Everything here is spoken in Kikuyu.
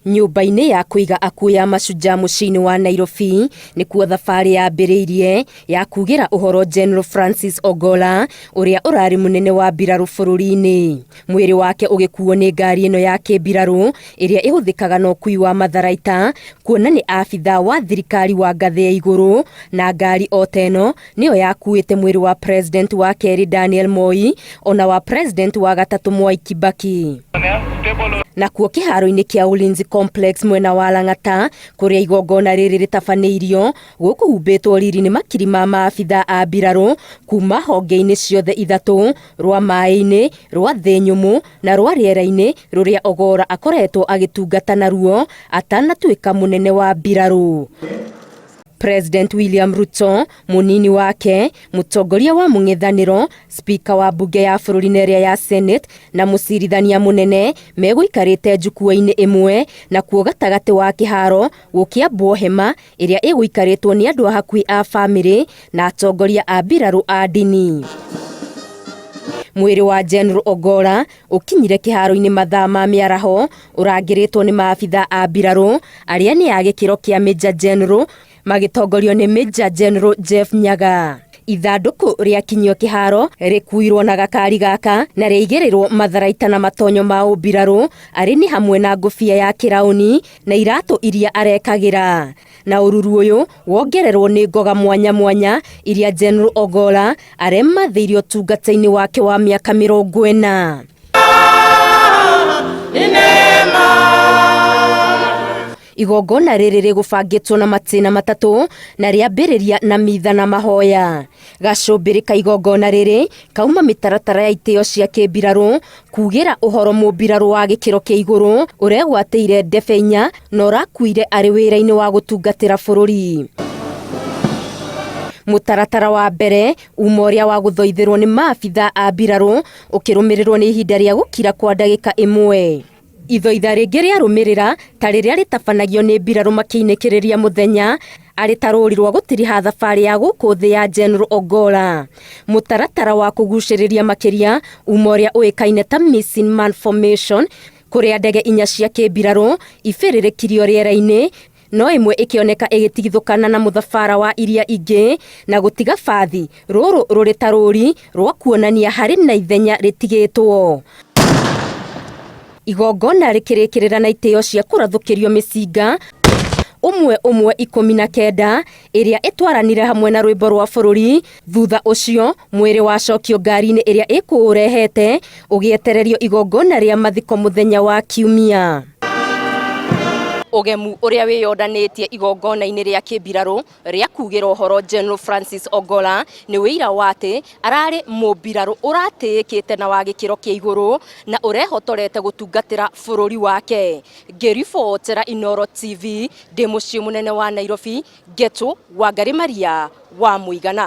Nyũmba-inĩ ya kũiga akuũ ya Mashujaa mũciĩ-inĩ wa Nairobi nĩkuo thabarĩ yambĩrĩirie ya kugĩra ũhoro General Francis Ogolla ũrĩa ũrarĩ mũnene wa mbirarũ bũrũri-inĩ. Mwĩrĩ wake ũgĩkuo nĩ ngari ĩno ya kĩmbirarũ ĩrĩa ĩhũthĩkaga na ũkui wa matharaita, kuona nĩ abithaa wa thirikari wa ngathĩ ya igũrũ, na ngari o ta ĩno nĩyo yakuĩte mwĩrĩ wa President wa kerĩ Daniel Moi ona wa President wa gatatũ Mwai Kibaki. Nakuo kĩharo-inĩ kĩa Ulinzi Complex mwena wa Lang'ata kũrĩa igongona rĩrĩ rĩtabanĩirio, gũkũhumbĩtwo riri nĩ makiri ma maabithaa a mbirarũ kuma honge-inĩ ciothe ithatũ, rwa maĩ-inĩ, rwa thĩ nyũmũ na rwa rĩera-inĩ, rũrĩa Ogolla akoretwo agĩtungata naruo atanatuĩka mũnene wa mbirarũ. President William Ruto, mũnini wake, mũtongoria wa mũng'ethanĩro, speaker wa mbunge ya bũrũri na ĩrĩa ya Senate na mũcirithania mũnene megũikarĩte njukua-inĩ ĩmwe, nakuo gatagatĩ wa kĩharo gũkĩambwo hema ĩrĩa ĩgũikarĩtwo nĩ andũ a hakuhĩ a bamĩrĩ na atongoria a mbirarũ a ndini. Mwĩrĩ wa General Ogolla ũkinyire kĩharo-inĩ mathaa ma mĩaraho ũrangĩrĩtwo nĩ maabithaa a mbirarũ arĩa nĩ a gĩkĩro kĩa Major General magĩtongorio nĩ Major General Jeff Nyaga. Ithandũkũ rĩakinyio kĩharo rĩkuirwo na gakari gaka na rĩaigĩrĩrwo matharaita na matonyo ma ũmbirarũ arĩ nĩ hamwe na ngũbia ya kĩraũni na iratũ iria arekagĩra. Na ũruru ũyũ wongererwo nĩ ngoga mwanya mwanya iria General Ogolla aremathĩirie ũtungata-inĩ wake wa mĩaka 40. Igongona rĩrĩ rĩgũbangĩtwo na matĩna matatũ na rĩambĩrĩria na mitha na mahoya. Gacũmbĩrĩ ka igongona rĩrĩ kauma mĩtaratara ya itĩo cia kĩmbirarũ kugĩra ũhoro mũmbirarũ wa gĩkĩro kĩa igũrũ ũregwatĩire ndebe inya na ũrakuire arĩ wĩra-inĩ wa gũtungatĩra bũrũri. Mũtaratara wa mbere uma ũrĩa wa gũthoithĩrwo nĩ maabithaa a mbirarũ ũkĩrũmĩrĩrwo nĩ ihinda rĩa gũkira kwa ndagĩka ĩmwe. Ithoitha rĩngĩ rĩarũmĩrĩra ta rĩrĩa rĩtabanagio nĩ mbirarũ makĩinĩkĩrĩria mũthenya arĩ ta rũri rwa gũtiriha thabarĩ ya gũkũ thĩ ya General Ogolla. Mũtaratara wa kũgucĩrĩria makĩria uma ũrĩa ũĩkaine ta Missing Man Formation kũrĩa ndege inya cia kĩmbirarũ ibĩrĩrĩkirio rĩera-inĩ no ĩmwe ĩkĩoneka ĩgĩtigithũkana na mũthabara wa iria ingĩ na gũtiga bathi rũrũ rũrĩ ta rũri rwa kuonania harĩ na ithenya rĩtigĩtwo. Igongona rĩkĩrĩkĩrĩra na itĩo cia kũrathũkĩrio mĩcinga ũmwe ũmwe 19 ĩrĩa ĩtwaranire hamwe na rwĩmbo rwa bũrũri. Thutha ũcio mwĩrĩ wacokio ngari-inĩ ĩrĩa ĩkũũrehete ũgĩetererio igongona rĩa mathiko mũthenya wa Kiumia. Ũgemu ũrĩa wĩyonanĩtie igongona-inĩ rĩa kĩmbirarũ rĩa kugĩra ũhoro General Francis Ogolla nĩ wĩira wa atĩ ararĩ mũmbirarũ ũratĩĩkĩte na wa gĩkĩro kĩa igũrũ na ũrehotorete gũtungatĩra bũrũri wake. Ngĩribotera Inooro TV ndĩ mũciĩ mũnene wa Nairobi, Ngetu Wangari Maria wa Mũigana.